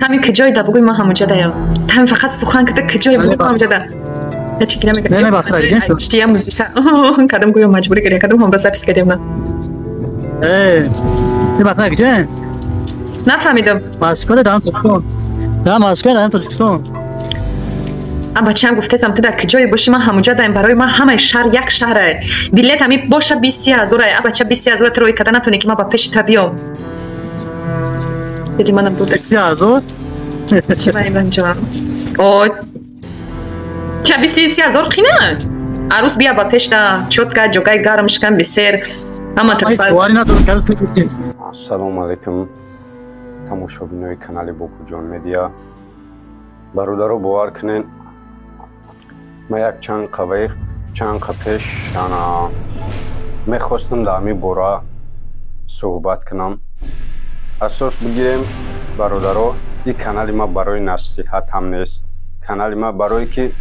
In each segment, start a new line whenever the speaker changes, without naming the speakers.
Ҳамин киҷои да бугӯй, ман ҳамуҷа даям. Ҳамин фақат сухан кида, киҷои бугӯй, ман ҳамуҷа да. Чӣ гира мега?
Не, не, бахта, гиря.
Пушти я музика. Кадам гӯё маҷбурӣ гиря кадам, ҳамра запись кардем на.
Э, ти бахта гиря?
Нафаҳмидам.
Москва дам Тоҷикистон. Да, Москва дам Тоҷикистон.
А бачаам, гуфтесам, ту дар киҷое бошӣ, ман ҳамуҷа даем. Барои ман ҳамаи шаҳр як шаҳрае. Билет ҳами боша 20-30 ҳазорае. А бача, 20-30 ҳазора ту роӣ карда натонӣ, ки ман ба пеши та биём. Дили манам буда.
30 ҳазор?
Чимаимранҷон. О, ча 20-30 ҳазор қина? Арӯс бия ба пешта, чётко ҷогаи гарм шикам бисер. Ҳама тарафа.
Ассалому алайкум, тамошобинои канали Бобуҷон Медиа. Бародаро, бовар кунед, ман як чанд қаваи чанд қа пеш ана мехостам дар ҳамин бора суҳбат кунам. Асос бигирем, бародаро, ин канали ман барои насиҳат ҳам нест. Канали ман барое ки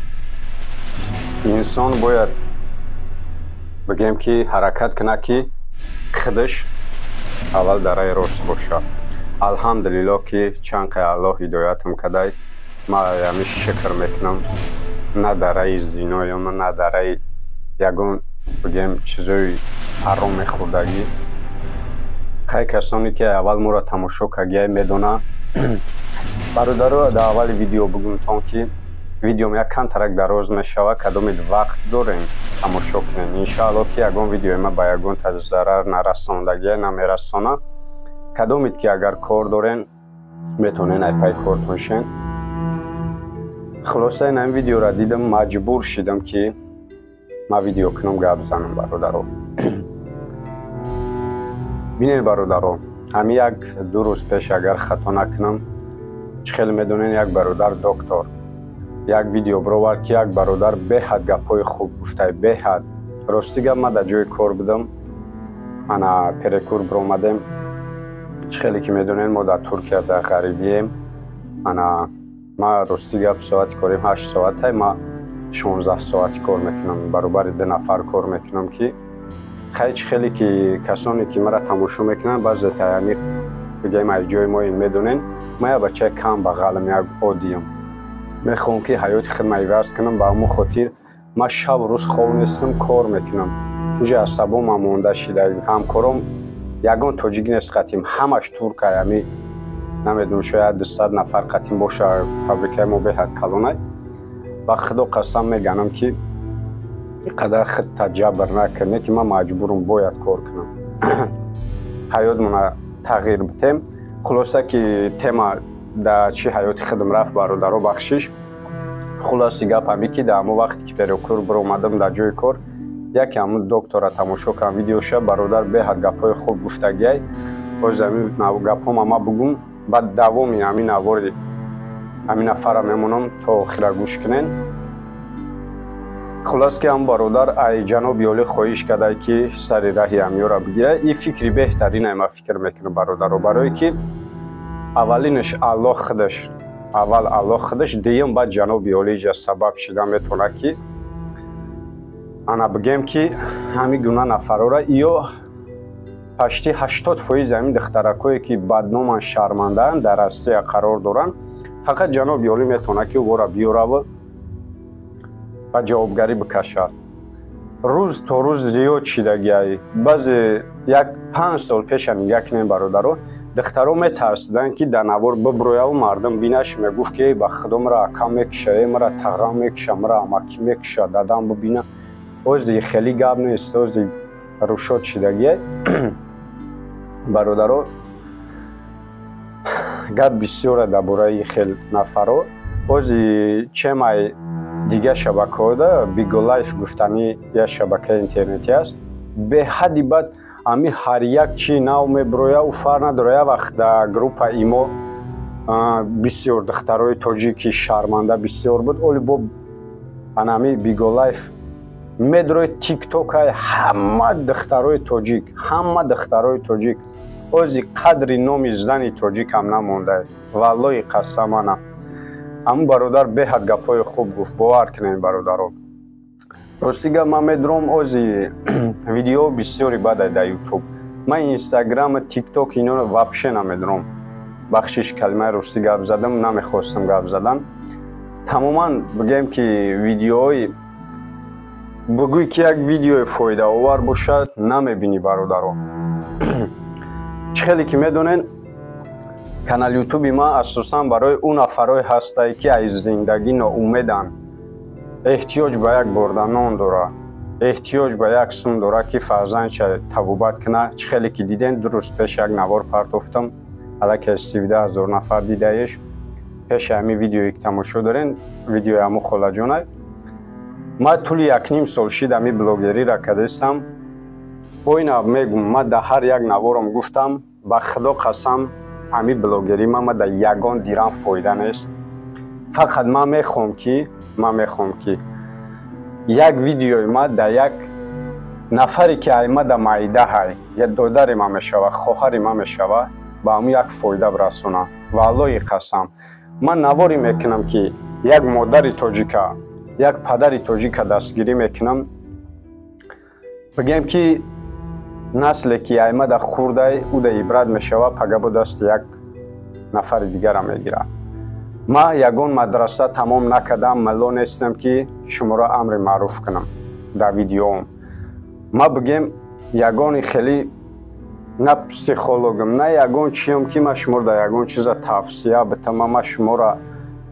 инсон бояд, бигем, ки ҳаракат кунад, ки худаш аввал дар раи рост бошад. Алҳамдулиллоҳ, ки чанд қай Аллоҳ ҳидоятам кардай, ман ҳамин шукр мекунам. На дар раи зиноям, на дар раи ягон, бигем, чизои ҳаром мехӯрдагӣ. Қай касоне ки аввал моро тамошо кардагиай, медона. Бародаро, дар аввали видео бигӯмтон, ки видеом як камтарак дароз мешавад. Кадомед вақт дорем, тамошо кунем. Иншаалло, ки ягон видеои ма ба ягон зарар нарасондагия, намерасона. Кадомед ки агар кор дорен, метавонен ай пай кортон шен. Хулоса, ин ҳамин видеоро дидам, маҷбур шидам, ки ман видео кунам, гап занам. Бародаро, бинед, бародаро, ҳамин як ду рӯз пеш, агар хато накунам, чӣ хеле медонен, як бародар доктор як видео бировард, ки як бародар беҳад гапҳои хуб гуфтай, беҳад. Рости гап, ман дар ҷои кор будам, ана перекур биромадем. Чӣ хеле ки медонед, мо дар Туркия дар ғарибием. Ана ман, рости гап, соати корим 8 соатай, ман 16 соати кор мекунам, баробари ду нафар кор мекунам, ки хай, чӣ хеле ки касоне ки маро тамошо мекунанд, баъзе таями, бигем, ай ҷои мо ин медонен. Ман як бачаи кам бағалам, як оддиям, мехоҳам, ки ҳаёти худма иваз кунам. Ба ҳамон хотир ман шабу рӯз хоб нестам, кор мекунам. Уже асабомам монда шида. Ҳамкором ягон тоҷик нест қатим, ҳамаш туркай. Ами намедонам, шояд 200 нафар қатим боша. Фабрикаи мо беҳад калонай. Ба Худо қасам меганам, ки ин қадар худта ҷабр накуне, ки ман маҷбурам, бояд кор кунам, ҳаётмона тағйир битем. Хулоса, ки тема дар чӣ ҳаёти худам рафт, бародаро, бахшиш. Хулоси гап ҳаме, ки дар ҳамон вақте ки перекур биромадам дар ҷои кор, яке ҳамун доктора тамошо кардам видеоша. Бародар беҳад гапҳои хуб гуфтагиай. Боз ҳамин гапҳома ма бугум, баъд давоми ҳамин навори ҳамин нафара мемонам, то охира гӯш кунен. Хулос, ки ҳам бародар ай ҷаноби олӣ хоҳиш кардай, ки сари раҳи ҳамёра бигирад. Ин фикри беҳтаринай, ман фикр мекунам, бародаро, барое ки аввалинаш Аллоҳ худаш, аввал Аллоҳ худаш, дуюм баъд ҷаноби олӣ ҷа сабаб шида метавонад, ки ана бигем, ки ҳамин гуна нафарора ё пашти 80% ҳамин духтаракое, ки бадноман, шармандаанд, дар Россия қарор доранд. Фақат ҷаноби олӣ метавонад, ки ӯро биёраву ба ҷавобгарӣ бикашад. Рӯз то рӯз зиёд шидагиай. Баъзе як 5 сол пеша нигаҳ кунем, бародаро, духтаро метарсиданд, ки дар навор биброяву мардум бинаш. Мегуфт, ки ба Худо, мара акам мекуша, э мара тағам мекуша, мара амакӣ мекуша, дадам бибина. Ози хеле гап нест, ози рӯшод шидагиай. Бародаро, гап бисёра дар бораи хел нафаро. Ози чемай дигар шабакаҳода, Биголайф гуфтанӣ як шабакаи интернетӣ аст, беҳадди бад ами ҳар як чи нав меброя, ӯ фарқ надора. Як вақт дар группа имо бисёр духтарои тоҷики шарманда бисёр буд. Оли бо анами Биголайф медрои, Тиктокай, ҳама духтарои тоҷик, ҳама духтарои тоҷик. Ози қадри номи зани тоҷикам намонда, валлои қасам. Ана ҳамун бародар беҳад гапҳои хуб гуфт, бовар кунед, бародаро. Рости гап, ман медуром, ози видео бисёри бадай дар Ютуб. Ман Инстаграм, Тикток, иноро вообще намедуром. Бахшиш, калимаи русӣ гап задам, намехостам гап задан. Тамоман бигем ки видеои бигӯй ки як видеои фоидаовар бошад, намебинӣ, бародаро. Чӣ хеле ки медонен, канали ютуби ман асосан барои ӯ нафарое ҳастае, ки аз зиндагӣ ноумеданд, эҳтиёҷ ба як борда нон дора, эҳтиёҷ ба як сум дора, ки фарзандша табобат кунад. Чӣ хеле ки диден, 2 рӯз пеш як навор партофтам, аллакай 17 000 нафар дидаеш. Пеши ҳамин видеое ки тамошо дорен, видеои ҳамун холаҷонай. Ман тӯли якним сол шид ҳамин блогериро кардастам. Бо ина мегум, ман дар ҳар як наворам гуфтам, ба Худо қасам, ҳамин блогерӣ ма дар ягон дирам фоида нест. Фақат ман мехоҳам, ки як видеои ма дар як нафаре ки айма да майда ҳай, я додари ман мешава, хоҳари ман мешава, ба ҳамун як фоида бирасонам. Ва Аллоҳи қасам, ман наворӣ мекунам, ки як модари тоҷика, як падари тоҷика дастгирӣ мекунам. Бигем ки насле ки аймада хурдай, ӯ да ибрат мешава, пага бо дасти як нафари дигара мегирад. Ман ягон мадраса тамом накардам, мало нестам, ки шуморо амри маъруф кунам дар видеоом. Ма бигем, ягони хеле на психологам, на ягон чиём, ки ман шуморо дар ягон чиза тавсия битам. Ман шуморо,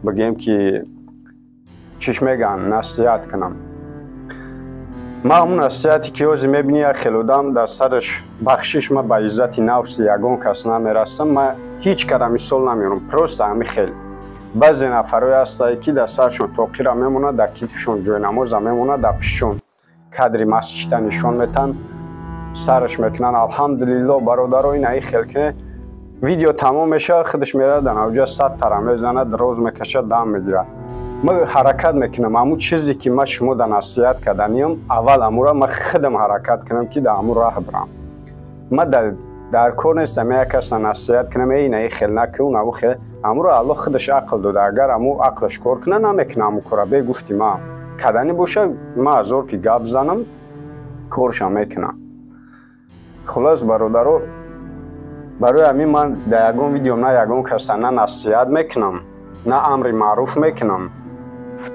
бигем ки, чиш мегӯянд, насиҳат кунам. Ман ҳамун насиҳате ки ҳозир мебинӣ, як хел одам дар сараш, бахшиш, ман ба иззати нафси ягон кас намерасам, ман ҳеҷ кара мисол намеорам, просто ҳамин хел баъзе нафарое ҳастае, ки дар саршон тоқира мемонад, дар китфшон ҷойнамоза мемонад, дар пишшон кадри масҷида нишон метаҳанд, сараш мекунанд: «Алҳамдулилло, бародаро, ина и хел кине». Видео тамом мешавад, худаш меравад, дар навҷа сад тара мезанад, роз мекашад, дам мегирад. Ман ҳаракат мекунам, ҳамун чизе ки ман шумо дар насиҳат карданиям, аввал амура ман худам ҳаракат кунам, ки дар ҳамун раҳ бирам. Ман дар кор нестам як каса насиҳат кунам: «Эй, ина и хел накун, аву хел». Амуро Аллоҳ худаш ақл дода, агар аму ақлаш кор куна, намекуна ҳамун кора. Бегуфти ман каданӣ боша, ман азор ки гап занам, корша мекунам. Хулос, бародаро, барои ҳамин ман дар ягон видеом на ягон каса на насиҳат мекунам, на амри маъруф мекунам.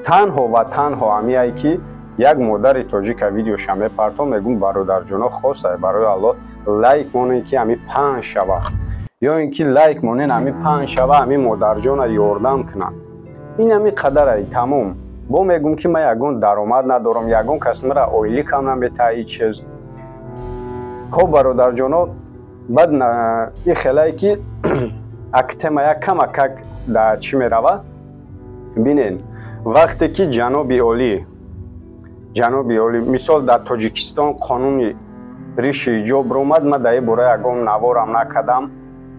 Танҳо ва танҳо ҳамияе, ки як модари тоҷика видеоша мепартом, мегӯм: «Бародарҷоно, хосае барои Аллоҳ лайк монед, ки ҳами паҳн шава, ё ин ки лайк монед, ҳами паҳн шава, ҳами модарҷона ёрдам кунанд». Ин ҳами қадарай, тамом. Бо мегӯм, ки ман ягон даромад надорам, ягон кас мара ойликам наметаҳад, ҳеҷ чиз. Хоб, бародарҷоно, баъд ин хелае ки актема як камакак дар чӣ мерава. Бинен, вақте ки ҷаноби олӣ, мисол, дар Тоҷикистон қонуни риши ҳиҷоб омад, ман дар ин бора ягон наворам накардам.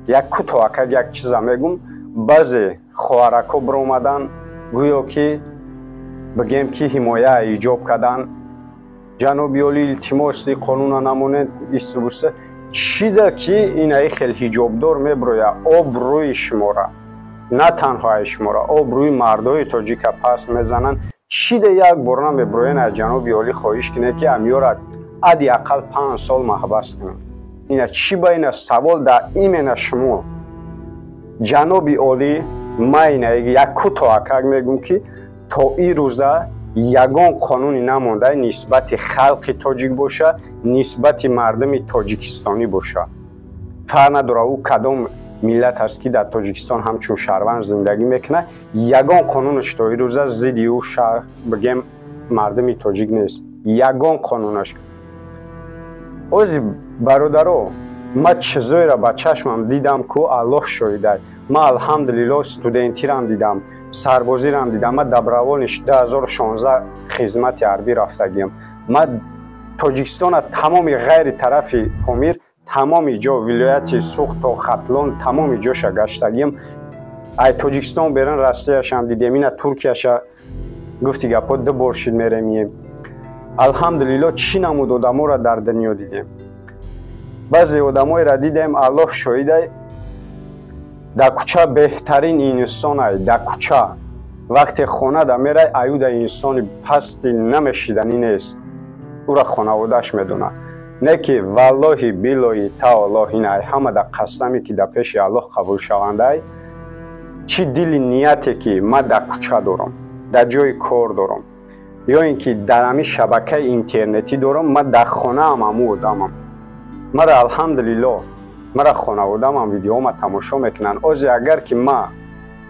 Як кӯтоҳакак як чиза мегум: баъзе хоҳаракҳо биромаданд, гӯё ки, бигем ки, ҳимояи ҳиҷоб кардан: «Ҷаноби олӣ, илтимоси, қонуна намонед». Истибуса чида ки инаи хел ҳиҷобдор мебирояд, обрӯи шумора, на танҳо ай шумора, обрӯи мардои тоҷика паст мезананд. Чида як бор намебироянд, аз ҷаноби олӣ хоҳиш кунед, ки амёра ади ақал 5 сол маҳбас кунанд? Ина чӣ ба ина савол дар имена шумо, ҷаноби олӣ. Ма ина як кӯтоҳакак мегӯм, ки то ин рӯза ягон қонуне намонда нисбати халқи тоҷик боша, нисбати мардуми тоҷикистонӣ боша, фарқ надорад ӯ кадом миллат аст, ки дар Тоҷикистон ҳамчун шаҳрванд зиндагӣ мекунад, ягон қонунаш то ин рӯза зидди ӯ шаҳр, бигем, мардуми тоҷик нест, ягон қонунаш. Ози, бародаро, ман чизоеро ба чашмам дидам, ку Аллоҳ шоҳидай. Ман, алҳамдулилло, студентирам дидам, сарбозирам дидам, ман добровольно 2016 хизмати ҳарбӣ рафтагиам. Ман Тоҷикистона тамоми ғайри тарафи Помир, тамоми ҷо, вилояти Суғд то Хатлон, тамоми ҷоша гаштагиам. Ай Тоҷикистон берун Россияшам дидем, ина Туркияша, гуфти гапҳо, ду бор шид меремием. Алҳамдулилло, чӣ намуд одаморо дар дунё дидем. Баъзе одамоеро дидем, Аллоҳ шоҳидай, дар кӯча беҳтарин инсонай дар кӯча, вақте хонада мерай, аюда инсони пасти намешиданӣ нест, ӯра хонаводааш медонад. Не ки валлоҳи биллоҳи таоллоҳ, ин ай ҳама дар қасаме ки дар пеши Аллоҳ қабулшавандай, чӣ дили нияте ки ман дар кӯча дорам, дар ҷои кор дорам, ё ин ки дар ҳамин шабакаи интернетӣ дорам, ман дар хонаам ҳамун одамам. Мара алҳамдулиллоҳ, мара хонаводамам видеома тамошо мекунанд. Озе агар ки ман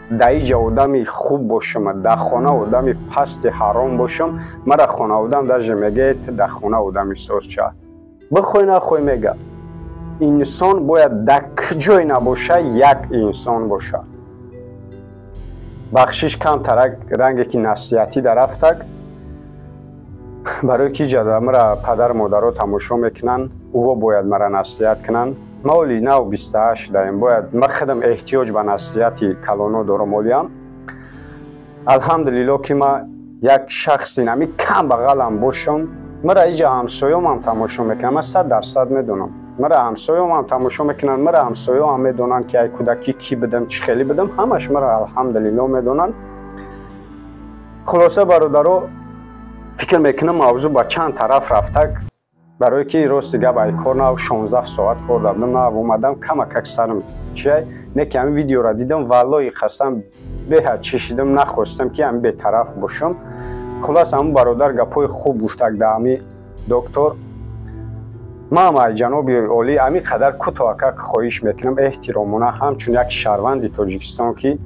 дар иҷа одами хуб бошам, дар хона одами пасти ҳаром бошам, мара хонаводам даже мегӯяд, дар хона одами созча. Бихоҳӣ нахоҳӣ мега. Инсон бояд дар куҷое набоша, як инсон боша. Бахшиш, камтарак ранге ки насиҳатӣ дарафтак, барои ки ҷада мара падару модаро тамошо мекунанд, ӯҳо бояд мара насиҳат кунанд. Ма оли нав 28 даем, бояд ма худам эҳтиёҷ ба насиҳати калоно дорам. Олиам алҳамдулиллоҳ ки ма як шахси нами камбағалам бошам, мара иҷа ҳамсоёмам тамошо мекунам, ман 100% медонам, мара ҳамсоёмам тамошо мекунанд, мара ҳамсоёам медонанд ки ай кӯдакӣ кӣ будам, чӣ хеле будам, ҳамаш мара алҳамдулиллоҳ медонанд. Хулоса, бародаро, фикр мекунам мавзӯъ ба чанд тараф рафтак, барое ки рости гап ай кор нав 16 соат кор дардам, нав омадам, камакак сарам чиай. Не ки ҳамин видеоро дидам, валлоҳи қасам, беҳад чишидам, нахостам ки ҳамин бетараф бошам. Хулос, ҳамун бародар гапҳои хуб гуфтак да ҳами доктор. Ман ай ҷаноби олӣ ҳамин қадар кӯтоҳакак хоҳиш мекунам, эҳтиромона, ҳамчун як шаҳрванди Тоҷикистон, ки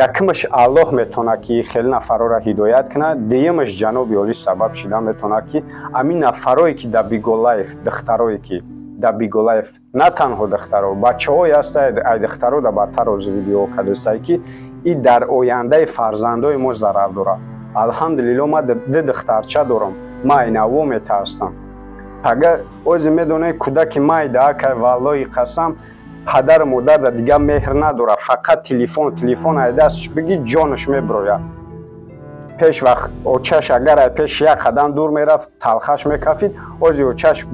якумаш Аллоҳ метавонад ки хеле нафарҳоро ҳидоят кунад, дуюмаш ҷаноби олӣ сабаб шида метавонад, ки ҳамин нафарое ки дар Биголаев, духтарое ки дар Биголаев, на танҳо духтаро, бачаҳое ҳастанд, ай духтаро да бадтар ози видео кардасай, ки и дар ояндаи фарзандои мо зарар дорад. Алҳамдулиллоҳ, ман ду духтарча дорам, ман айнаво метарсам. Агар ози медонед, кӯдаки майда акай, валлоҳи қасам, падару модар да дигар меҳр надорад, фақат телефон, телефон ай дастш бигӣ, ҷонаш мебирояд. Пеш вақт очаш агар ай пеш як қадам дур мерафт, талхаш мекафид, ози очаш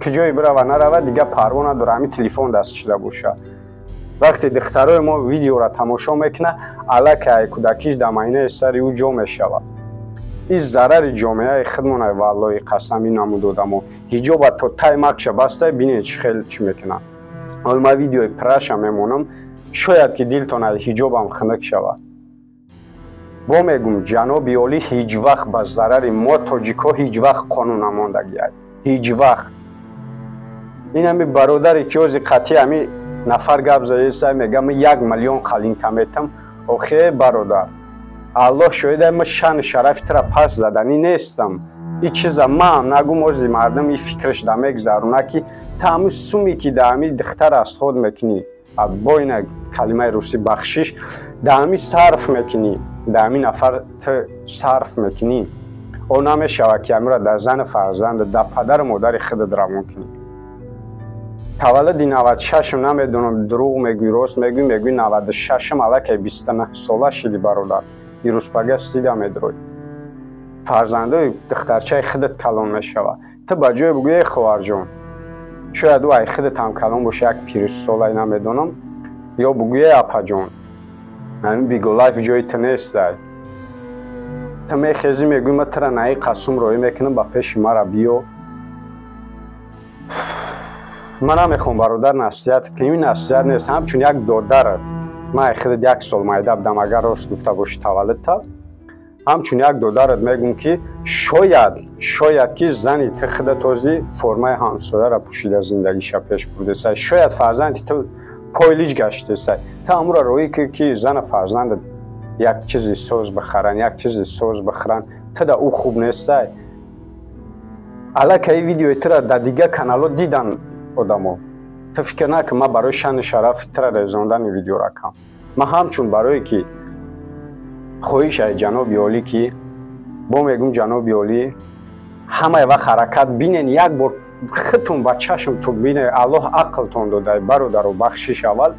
куҷое бирава нарава, дигар парво надорад, ҳамин телефон даст шуда бошад. Вақте духтарои мо видеоро тамошо мекунад, аллакай кӯдакиш дар майнаи сари ӯ ҷо мешавад. Ин зарари ҷомеаи худмон. Валлоҳи қасам, ин намуд одамо ҳиҷоба то тай макша баста, бинед чӣ хел чӣ мекунанд. Ҳол ман видеои праша мемонам, шояд ки дилтон аз ҳиҷобам хунук шавад. Бо мегум, ҷаноби олӣ ҳеҷ вақт ба зарари мо тоҷикҳо ҳеҷ вақт қонун намондагиай, ҳеҷ вақт. Ин ҳами бародаре ки ози қатъи ҳами нафар гап заеса, мега, ман 1 миллион қалинка метам. Охе, бародар, Аллоҳ шоҳида, ман шаъни шарафи тура пас заданӣ нестам. И чиза маам нагум, ози мардум и фикраш да мегзаруна, ки та ҳамун суме ки да ҳами духтар аз худ мекунӣ, бо ина калимаи русӣ, бахшиш, да ҳами сарф мекунӣ, да ҳами нафар ту сарф мекунӣ, о намешавад ки ҳамира дар зану фарзанд, дар падару модари худат равон кунӣ. Таваллуди 96-м, намедонам, дурӯғ мегӯӣ, рост мегӯӣ, мегӯӣ 96-м, аллакай 29 сола шиди, бародар, ирӯзпага сида медроӣ. Фарзандои духтарчаи худат калон мешавад, ту ба ҷое бугӯ: «Эй хоҳарҷон», шояд ӯ ай худат ҳам калон боша, як пирусолай, намедонам, ё бугӯ: «Эй апаҷон, ҳамин Биголайф ҷои ту нестай». Ту мехезӣ, мегӯӣ: «Ман тура наи қасум роҳӣ мекунам, ба пеши мара биё». Ман намехоҳам, бародар, насиҳат кунем, ин насиҳат нест, ҳамчун як додарат, ман ай худат як сол майда будам, агар рост гуфта бошӣ таваллудта, ҳамчун як додарат мегӯм, ки шояд ки зани ту худат озӣ формаи ҳамсояро пӯшида зиндагиша пеш бурдесай, шояд фарзанди ту пойлиҷ гаштесай. Ту ҳамуро роҳӣ кир, ки зана фарзандат як чизи соз бихаранд, як чизи соз бихӯранд. Ту да ӯ хуб нестай. Аллакай видеои тура дар дигар каналҳо дидан одамо. Ту фикр накун, ман барои шаъни шарафи тура резондани видеора кам, ман ҳамчун барое ки хоҳиш ай ҷаноби олӣ, ки бо мегум, ҷаноби олӣ, ҳамаи вақт ҳаракат бинен, як бор худтон ба чашмтон бинед, Аллоҳ ақлтон додай, бародару, бахшиш, аввал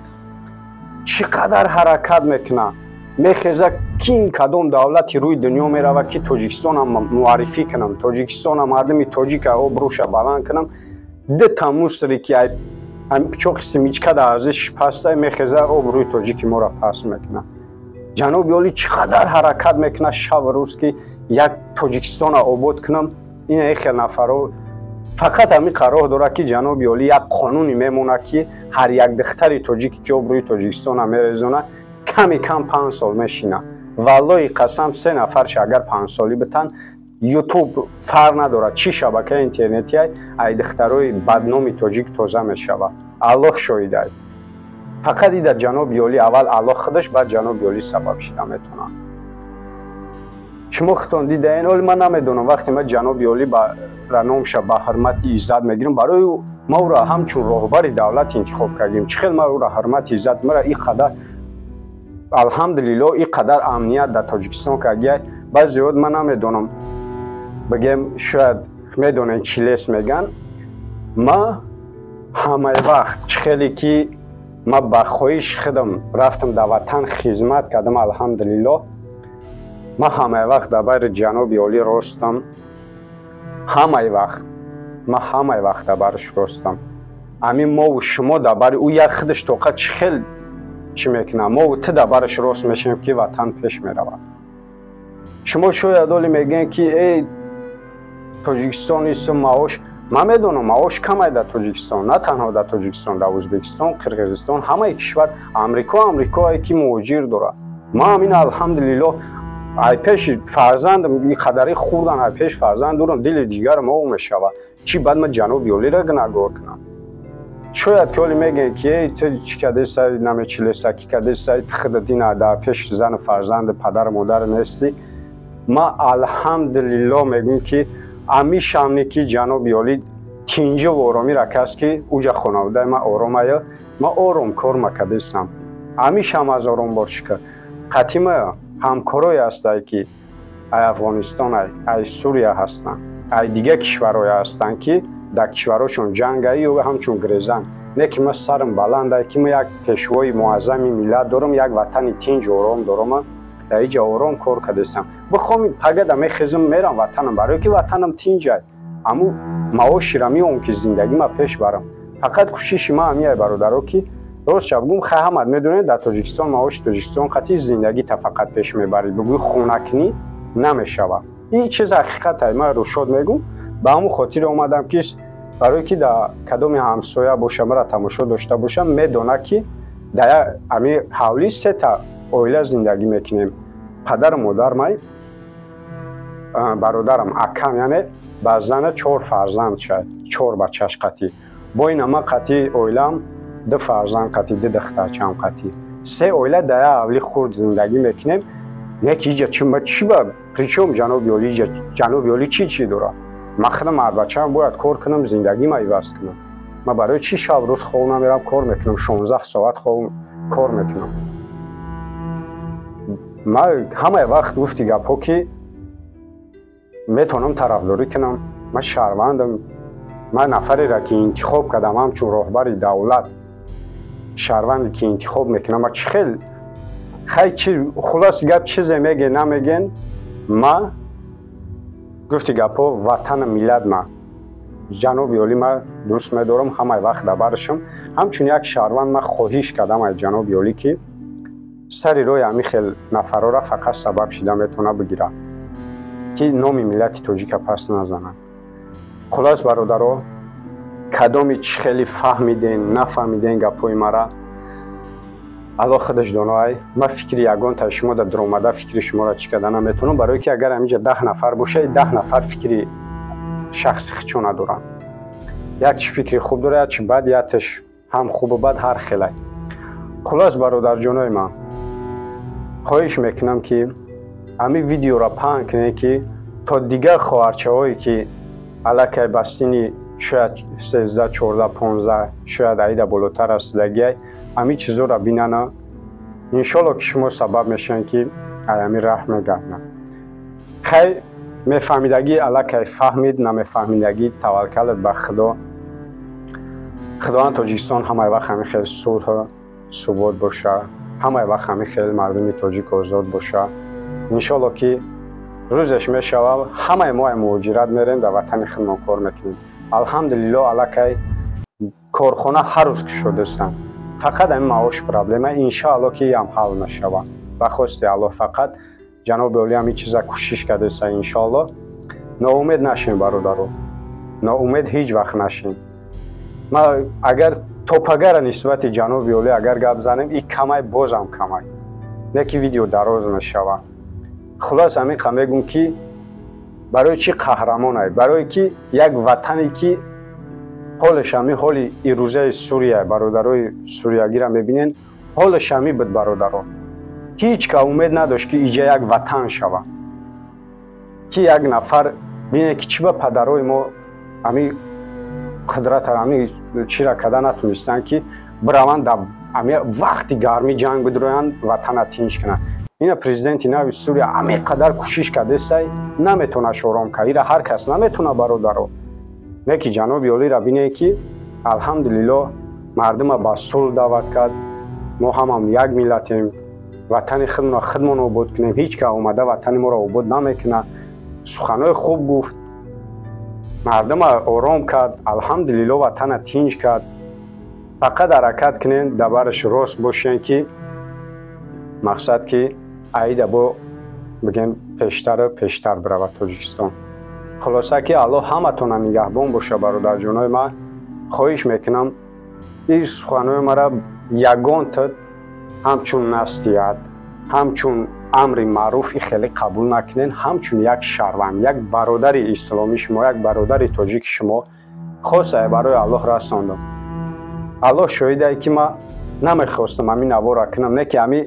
чӣ қадар ҳаракат мекунад, мехеза, ким кадом давлати рӯи дунё меравад, ки Тоҷикистонам муаррифӣ кунам, Тоҷикистона, мардуми тоҷика обрӯша баланд кунам. Дута мусоре ки пичоқи семечка дар арзиши пастай, мехеза, обрӯи тоҷики моро паст мекунад. Ҷаноби олӣ чӣ қадар ҳаракат мекунад шабу рӯз, ки як Тоҷикистона обод кунам. Ина хел нафарҳо Фақат ҳамин қарор дорад, ки ҷаноби олӣ як қонуне мемонад, ки ҳар як духтари тоҷике, ки обрӯи Тоҷикистона мерезонад, ками кам 5 сол мешинад. Валлоҳи қасам, се нафарш агар 5 солӣ битан, Ютуб фарқ надорад, чӣ шабакаи интернетиай, ай духтарои бадноми тоҷик тоза мешавад. Аллоҳ шоҳидай. Фақат ида ҷаноби олӣ, аввал Аллоҳ худаш, баъд ҷаноби олӣ сабаб шида метавонад. Шумо худтон дидаен. Оли ман намедонам, вақте ман ҷаноби олӣ номша ба ҳурмати иззат мегирам, барои ма ӯро ҳамчун роҳбари давлат интихоб кардем. Чӣ хел ма ӯро ҳурмати иззат мара и қадар, алҳамдулилло, и қадар амният дар Тоҷикистон кардия. Баъзеёт ман намедонам, бигем, шояд медонем, чилес меган. Ма ҳамаи вақт, чӣ хеле ки ма ба хоҳиши худам рафтам, дар ватан хизмат кардам, алҳамдулилло, ма ҳамаи вақт дар байри ҷаноби олӣ ростам. Ҳамаи вақт, ма ҳамаи вақт дар бараш ростам. Ҳамин мову шумо дар бари ӯ як худаш тоқа чӣ хел чӣ мекунам, мову ту дар бараш рост мешавем, ки ватан пеш меравад. Шумо шояд оли мегӯем, ки эй, Тоҷикистон исто маош. Ман медонам, маош камай дар Тоҷикистон, на танҳо дар Тоҷикистон, дар Ӯзбекистон, Қирғизистон, ҳамаи кишвар, Амрико. Амрикое ки муҳоҷир дорад. Ма ҳамин, алҳамдулилло, ай пеши фарзандам и қадари хурдан, ай пеш фарзанд дурам, дили дигарам ов мешавад. Чӣ баъд ман ҷаноби олиро гунаҳгор кунам? Шояд ки оли мегӯем, ки эй, ту чӣ кардеса, намечилеса, ки кардеса, ту худат ина дар пеши зану фарзанду падару модар нестӣ. Ма, алҳамдулилло, мегӯм, ки амишамне ки ҷаноби олӣ тинҷиву оромиро каст, ки уҷа хонаводаи ма оромая, ма ором кор макардестам. Амишам аз ором бор шукр. Қатима ҳамкорое ҳастае, ки ай Афғонистон, ай Сурия ҳастанд, ай дигар кишварҳое ҳастанд, ки дар кишварҳошон ҷангай ё ҳамчун грезан. Не ки ман сарам баландай, ки ман як пешвои муаззами миллат дорам, як ватани тинҷу ором дорам, дар иҷа ором кор кардастам. Бихоми пагада мехезам, мерам ватанам, барое ки ватанам тинҷай. Аму маошира меом, ки зиндагима пеш барам. Фақат кӯшиши ман ҳамияй, бародаро, ки рост шаб гум. Хай, ҳамат медонед, дар Тоҷикистон маоши Тоҷикистон қатъи зиндагита фақат пеш мебарӣ, бигӯи хонакунӣ намешавад. Ин чиз ҳақиқатай. Ман рӯшод мегӯм. Ба ҳамун хотир омадам, ки барое ки дар кадоми ҳамсоя боша, мара тамошо дошта бошам, медонад, ки дар ҳами ҳавлӣ сета оила зиндагӣ мекунем: падару модар, май бародарам, акам, яъне ба зана чор фарзанд шад, чор бачаш қатӣ. Бо ин ама қатъи оилаам ду фарзанд қатӣ, ду духтарчаам қатӣ, се оила дар як ҳавли хурд зиндагӣ мекунем. Не ки иҷа чи ба причём ҷаноби олӣ? Иҷа ҷаноби олӣ чӣ чӣ дорад? Ман худам арбачаам, бояд кор кунам, зиндагима иваз кунам. Ман барои чӣ шаб рӯз хоб намерам, кор мекунам, 16 соат хоб кор мекунам? Ман ҳамаи вақт гуфти гапҳо, ки метавонам тарафдорӣ кунам. Ман шаҳрвандам. Ман нафареро, ки интихоб кардам ҳамчун роҳбари давлат, шаҳрванде ки интихоб мекунам, ма чӣ хел? Хай, чи хулоси гап, чизе меген, намеген, ма гуфти гапҳо, ватану миллат ма, ҷаноби олӣ ма дӯст медорам, ҳамаи вақт дар барашам. Ҳамчун як шаҳрванд ман хоҳиш кардам аз ҷаноби олӣ, ки сари роҳи ҳамин хел нафарора фақат сабаб шида метавона бигирад, ки номи миллати тоҷика пас назанад. Хулос, бародаро, кадоми чӣ хеле фаҳмиден, нафаҳмиден гапҳои мара, Аллоҳ худаш доноай. Ман фикри ягонтаи шумо дар дуромада, фикри шуморо чӣ карда наметавонам, барое ки агар ҳаминҷа 10 нафар боша, 10 нафар фикри шахси худшо надоранд. Як чи фикри хуб дора, як чи бад, якташ ҳам хубу бад ҳар хелай. Хулос, бародарҷонои ман, хоҳиш мекунам, ки ҳамин видеоро паҳн кунед, ки то дигар хоҳарчаҳое, ки аллакай ба синни шояд 13, 14, 15, шояд аида болотар расидагиай, ҳамин чизоро бинана. Иншолло, ки шумо сабаб мешавед, ки ай ҳамин раҳ мегарданд. Хай, мефаҳмидагӣ аллакай фаҳмид, намефаҳмидагӣ таваккалат ба Худо. Худованд Тоҷикистон ҳамаи вақт ҳамин хел сулҳу субот боша, ҳамаи вақт ҳамин хел мардуми тоҷик озод боша. Иншолло, ки рӯзеш мешавад, ҳамаи мо муҳоҷират мерем, дар ватани худмон кор мекунем. Алҳамдулилло, аллакай корхона ҳар рӯз кушодастанд, фақат ҳамин маош проблема. Иншоалло, ки ам ҳал мешавад ба хости Аллоҳ. Фақат ҷаноби олӣ ҳамин чиза кӯшиш кардаста. Иншоалло, ноумед нашем, бародаро. Ноумед ҳеҷ вақт нашин. Ма агар топагара нисбати ҷаноби олӣ агар гап занем, и камай, бозам камай. Не ки видео дароз мешава. Хулос, ҳамин қа мегӯм, ки барои чӣ қаҳрамонай? Барое ки як ватане ки ҳолеш ҳами ҳоли ирӯзаи Сурия, бародарои суриягира мебинен, ҳолеш ҳами буд, бародаро. Ҳеҷ ка умед надошт, ки иҷа як ватан шава. Ки як нафар бине, ки чӣ ба падарои мо ҳами қудрата, ҳами чира када натунистанд, ки бираванд, дар ҳами вақти гармӣ ҷанг бидроянд, ватана тинҷ кунанд. Ина президенти нави Сурия ҳамин қадар кӯшиш кардесай, наметонаш ором кард. Ира ҳар кас наметона, бародаро. Не ки ҷаноби олиро бинед, ки алҳамдулиллоҳ, мардума ба сулҳ даъват кард. Мо ҳамам як миллатем, ватани худмонро худмон обод кунем, ҳеҷ кас омада ватани моро обод намекунад. Суханҳои хуб гуфт, мардума ором кард, алҳамдулиллоҳ, ватана тинҷ кард. Фақат ҳаракат кунем, дар бараш рост бошем, ки мақсад ки аида бо бигем пештару пештар биравад Тоҷикистон. Хулоса, ки Аллоҳ ҳаматона нигаҳбон боша, бародарҷонои ман. Хоҳиш мекунам, ин суханҳои мара ягон тид ҳамчун насиҳат, ҳамчун амри маъруф и хеле қабул накунен. Ҳамчун як шаҳрванд, як бародари исломии шумо, як бародари тоҷики шумо хосае барои Аллоҳ расондам. Аллоҳ шоҳидае, ки ман намехостам ҳамин навора кунам, не ки ҳами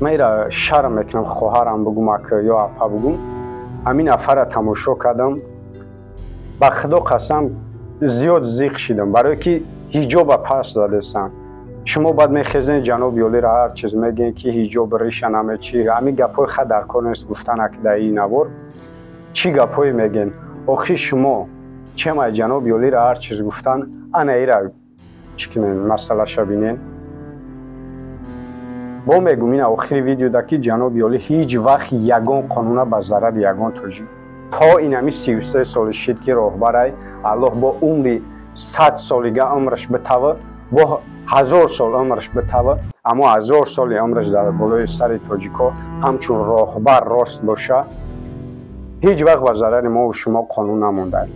ман ира шарм мекунам, хоҳарам бугум ак ё апа бугум. Ҳамин нафарра тамошо кардам, ба Худо қасам, зиёд зиқ шидам, барое ки ҳиҷоба пас задестанд. Шумо баъд мехезен, ҷаноби олиро ҳар чиз мегӯен, ки ҳиҷоб риша намечи. Ҳамин гапҳои ха дар кор нест гуфтана, ки дар ин навор чӣ гапҳое мегӯен. Охир шумо чемай ҷаноби олиро ҳар чиз гуфтан, ана ира чӣ кунен, масъалаша бинен. Бо мегӯм, ина охири видеода, ки ҷаноби олӣ ҳеҷ вақт ягон қонуна ба зарари ягон тоҷик то инами 33 соли шид, ки роҳбарай, Аллоҳ бо умри 100 солига умраш битава, бо 1000 сол умраш битава, аммо 1000 соли умраш дар болои сари тоҷико ҳамчун роҳбар рост боша, ҳеҷ вақт ба зарари мову шумо қонун намонда.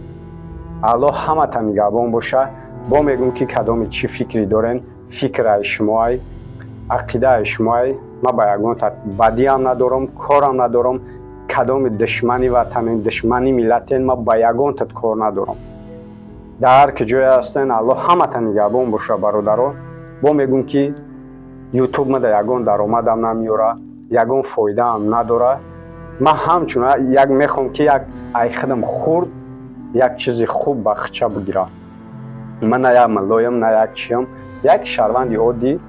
Аллоҳ ҳамата нигаҳбон боша. Бо мегӯм, ки кадоми чӣ фикре дорен, фикраи шумоай, ақидаи шумоай. Ман ба ягонта бадиам надорам, корам надорам. Кадоми душмани ватанен, душмани миллатен, ман ба ягонтат кор надорам. Дар ҳар ки ҷое ҳастен, Аллоҳ ҳамата нигаҳбон боша, бародаро. Бо мегӯм, ки Ютуб мада ягон даромадам намеёра, ягон фоидаам надора. Ман ҳамчун як мехоҳам, ки як ай худам хурд як чизи хуб ба хича бигирам. Ман на як муллоям, на як чиям, як шаҳрванди оддӣ,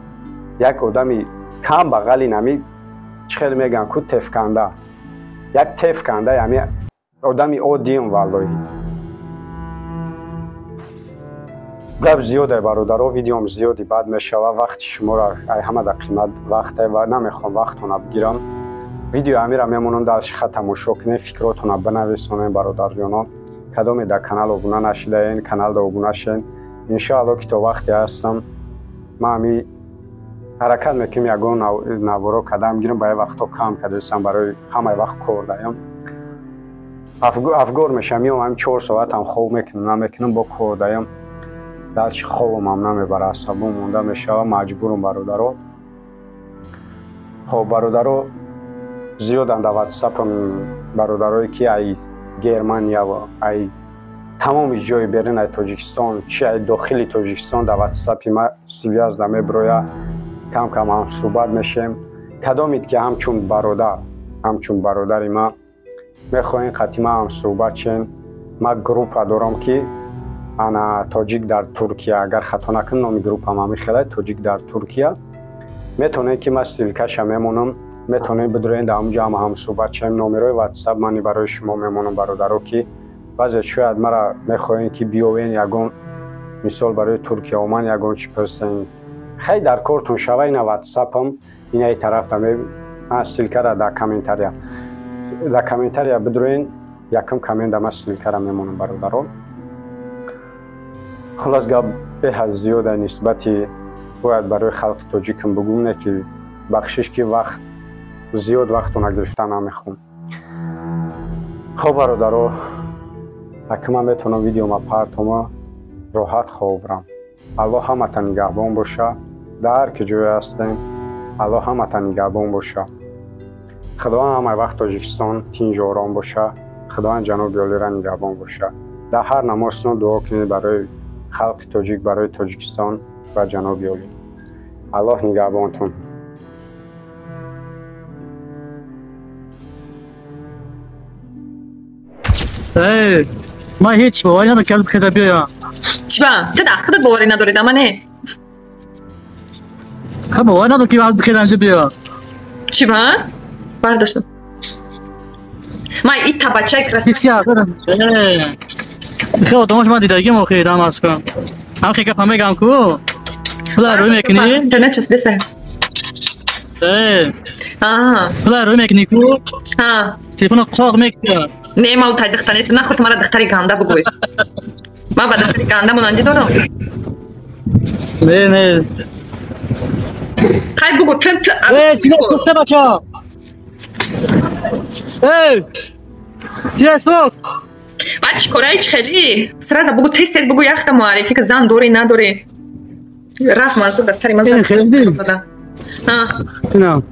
як одами кам бағали нами чӣ хеле мегӯям ку, тефканда, як тефканда, ами одами оддиам. Валлоҳи, гап зиёде, бародаро, видеом зиёди бад мешава. Вақти шуморо ай ҳамада қимат вақте ва намехоҳам вақтона бигирам. Видео амира мемонам, дар шиха тамошо кунед, фикротона бинависонед, бародарҷоно. Кадоме дар канал обуна нашидаен, каналда обуна шен. Иншоалло, ки то вақте ҳастам, ман ами ҳаракат мекунем, ягон наворо кадам гирам. Ба вақто кам кардастам, барои ҳамаи вақт кор даям, афгор мешавам, меом, ҳами 4 соатам хоб мекунам, намекунам, бо кор даям, дарчи хобам намебара, асабом монда мешава, маҷбурам, бародаро. Хоб, бародаро, зиёданд дар Ватсапам бародарое, ки ай Германия, ай тамоми ҷои берун ай Тоҷикистон, чи ай дохили Тоҷикистон дар Ватсапи ма связь да меброя, кам кам ҳамсӯҳбат мешем. Кадомид ки ҳамчун бародар, ҳамчун бародари ма мехоҳем қатъи ма ҳамсӯҳбат шен, ма группа дорам, ки ана «Тоҷик дар Туркия», агар хато накунам, номи группам ҳамин хелай, «Тоҷик дар Туркия». Метавонед, ки ман ссылка ша мемонам, метавонед бидроен, дар ҳамунҷо ҳама ҳамсӯҳбат шавем. Номерои Ватсап мани барои шумо мемонам, бародаро, ки баъзе шояд мара мехоҳем, ки биёвен, ягон мисол барои Туркия оман, ягон чӣ пурсен, хай дар кортон шава. Ина Ватсапам инаи тарафта, ман ссылка ра дар комментария бидроен, якум коммент а ман ссылка ра мемонам, бародаро. Хулос, гап беҳад зиёда нисбати бояд барои халқи тоҷикам бугум, не ки бахшиш, ки вақт зиёд вақтона гирифта намехоҳам. Хоб, бародаро. Аки ман метавонам видеома партома роҳат хоб брам. Аллоҳ ҳамата нигаҳбон боша. Дар ҳар ки ҷое ҳастем, Аллоҳ ҳамата нигаҳбон боша. Худованд ҳамаи вақт Тоҷикистон тинҷу ором боша. Худованд ҷаноби олира нигаҳбон боша. Дар ҳар намозтон дуо кунед барои халқи тоҷик, барои Тоҷикистон ва ҷаноби олӣ. Аллоҳ нигаҳбонтон.
Эй, ман ҳеҷ боварӣ надорам, ки аз бихеда биёям.
Чӣ ба? Ту дар худат боварӣ надорӣ, да мане?
Ха, боварӣ надорам, ки аз бихеда инҷо биёям.
Чӣ ба? Бардоштам. Ман и табачаи красавчик.
Бисёр. Хеле одамош ман дидагим охи дар Москва. Ҳам хе гапа мегам ку. Пула рӯй мекунӣ?
Интернет часписта.
Э.
Аа.
Пула рӯй мекунӣ ку?
Аа.
Телефонро қоқ мекунӣ.
Не, ман тай духтар нест. На худ мара духтари ганда бугӯй. Ман ба духтари ганда монандӣ дорам.
Не, не.
Хай бугӯ, ту ту.
Э, чида сӯхта бача? Эй! Чида сӯхт?
Баъд чӣ кораи чӣ хелӣ? Сразу бугӯ, тез тез бугӯ, яхта муаррифӣ ки зан дорӣ, надорӣ. Рафт мансур ба сари ман зад. А.
Ина.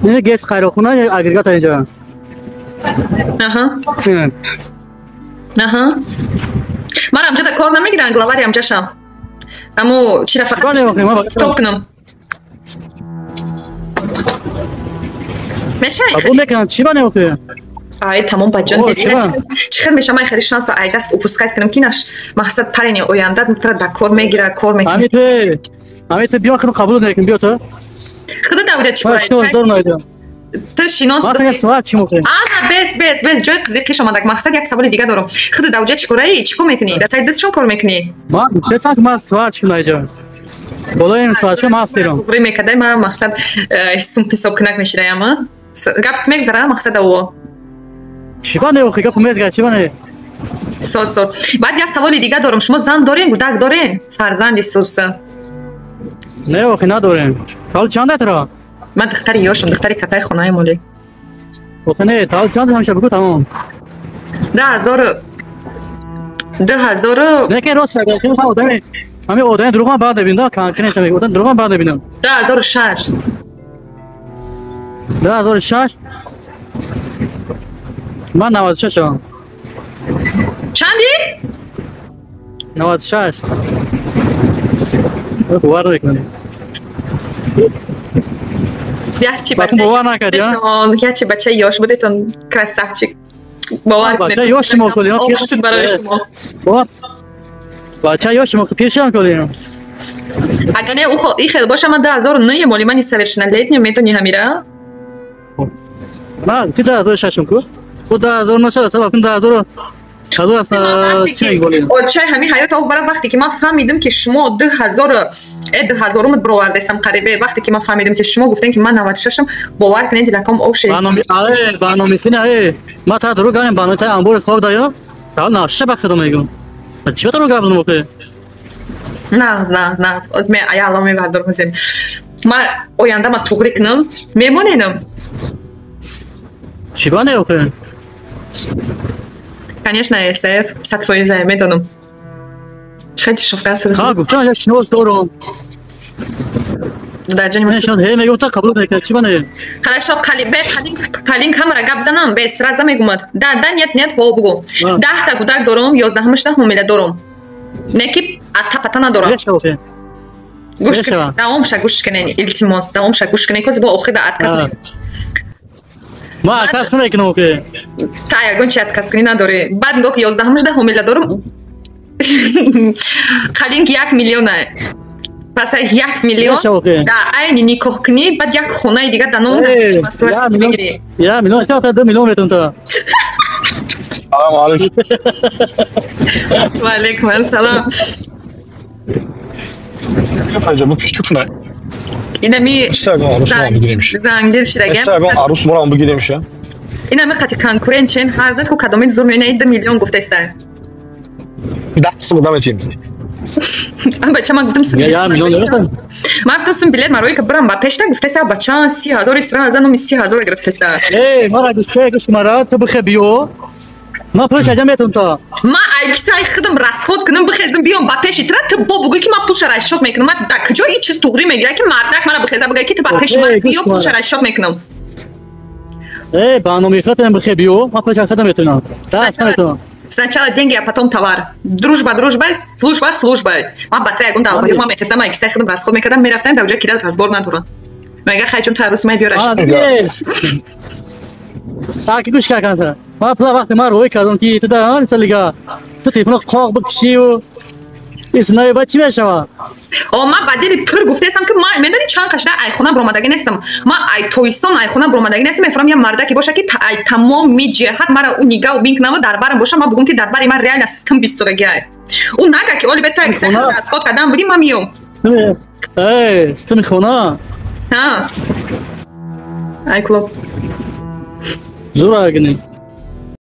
Ина гес хайрохуна агрегат инҷо.
Аҳа. Аҳа. Ман амҷа кор намегирам, главари амҷашам. Аммо чира фақат топ кунам. Мешавӣ?
Қабул мекунам, чӣ ба неохӣ?
Ай, тамом баҷон. Чӣ хел мешавам, ман хеле шанса ай даст упускать кунам, ки наш мақсад парени оянда тра да кор мегира, кор мекунад.
Ҳамин ту биё, худо қабул мекунам, биё ту.
Худо давра чӣ
кор? Шинос дорам айдам.
Ту шинос
дорӣ? Ман чӣ мехоҳӣ?
Ана, бес, бес, бес, ҷои қизиқиш омадак. Мақсад як саволи дига дорам. Худо давра чӣ кораи? Чӣ кор мекунӣ? Дар таи дастшон кор мекунӣ?
Ман бесак ман сварч кунам айҷо. Болои ин сварча ман ҳастирам.
Туғри мекадай, ман мақсад сум ҳисоб кунак мешидаям, а? Гапт мегзара мақсад аво.
Чӣ ба неохӣ? Гапу мезгара, чӣ ба не?
Соз, соз. Баъд як саволи дига дорам. Шумо зан дорен, гудак дорен? Фарзанди сус.
Не охи, надорем. Тавал чанд тра?
Ман духтари ёшам, духтари катаи хонаи моли.
Охи не, тавал чанд ҳамеша бигӯ тамом.
2000 2000.
Не ки рост шага, хеле одами ҳамин одами дурӯғам баъд мебинам, да, конкретно мегӯям, одами дурӯғам баъд мебинам.
2006.
2006. Ман 96-ам.
Чанди?
96. Бовар намекунӣ.
Якчи
бовар накардӣ, а?
Якчи бачаи ёш будетон, красавчик. Бовар кунед.
Бачаи ёш шумо кулӣ.
Об шуд барои шумо.
Бачаи ёш шумо пир шудам кулӣ.
Агар не, и хел боша, ман 2009 моли, ман несовершеннолетний, метони ҳамира?
Ман ти 2006 ку? Ӯ 2009 шуд, сабаб кун 2000 ҳазор аст, чӣ мегӯӣ?
Очаи ҳамин ҳаёт об барам, вақте ки ман фаҳмидам, ки шумо 2000 2000-умат бировардесам қарибе, вақте ки ман фаҳмидам, ки шумо гуфтем, ки ман 96-ам, бовар кунед, дилаком об шуд.
Барномисини, ае, ман та дурӯғ ганем, барнома та анбори хок дая, та 96 ба худо мегӯм. Чӣ дурӯғ гап занам охи?
Нағз, нағз, нағз. Оз ме ая алло мебардорам ҳозир. Ман оянда ма туғри кунам, мемонедам.
Чӣ ба не охи?
Конечно, СФ, 100% медонам. Чӣ шофкан суд.
Ха, гуфтам, я шинос дорам.
Дар ҷони
ман шод ҳе мегӯм, та қабул мекунад, чӣ ба не?
Хорошо, қали бе қалин қалин камера гап занам, бе сразу мегумад. Да, да, нет, нет, ҳо бугу. 10 та гудак дорам, 11-ша ҳомила дорам. Не ки ата-пата надорам. Гӯш кунед, давомша гӯш кунед, илтимос, давомша гӯш кунед, кози бо охир да отказ.
Ман отказ намекунам охи.
Та ягон чи отказ кунӣ надорӣ. Баъд нигоҳ ки 11-ша ҳомила дорам. Қалинг 1 миллиона. Пас аз 1 миллион да айни никоҳ кунӣ, баъд як хонаи дигар дар ном мегирӣ.
1 миллион, чӣ 2 миллион метавон та.
Салому алейкум.
Ва алейкум ассалом.
Панҷа кучук на.
Инами зангир шидагам.
Арус морам бигирем ша.
Инами қати конкурент чен ҳар ду ку кадомин зур меояд, 2 миллион гуфтаиста.
10 сум даметим.
Бача, ман гуфтам,
Я миллион дорам.
Ман гуфтам, сум билет марои ка бирам ба пешта, гуфтеса, бача, 30 000 сразу номи 30 000 гирифтеса.
Эй, мара гӯш, гӯш, мара ту бихе биё. Ман пулш аҷа метавонам та.
Ман ай кисаи худам расход кунам, бихезам, биём ба пеши тра, ту бо бугӯй, ки ман пулша расчёт мекунам. Ман дар куҷо ин чиз туғрӣ мегирад, ки мардак мара бихеза, бугӯяд, ки ту ба пеши ман биё, пулша расчёт мекунам?
Эй, ба номи худам бихе биё, ман пулша худам метавонам. Даст метавонам.
Сначала деньги, а потом товар. Дружба дружбой, служба службой. Ман ба тра ягон долбоёб ман мехестам, ай кисаи худам расход мекардам, мерафтам, дар ҷои кидат разбор надорам. Мега, хай ҷон, тарус май, биё, расчёт.
Так, гӯш кардан. Ман пула вақте ман рӯй кардам, ки ту дар лига ту телефона қоқ бикшиву иснаи, ба чӣ мешавад?
О, ман ба дили пур гуфтаестам, ки ман медонӣ чанд қашда ай хона баромадагӣ нестам. Ман ай тоистон ай хона баромадагӣ нестам. Мефурам, як мардаке боша, ки ай тамоми ҷиҳат мара ӯ нигаҳу бин кунаву дар барам боша. Ман бугум, ки дар бари ман реально систем бистодагӣ ай. Ӯ нага, ки оли бета киса расход кардам будим, ман миём.
Эй, системи хона.
Ай клуб.
Зур агни.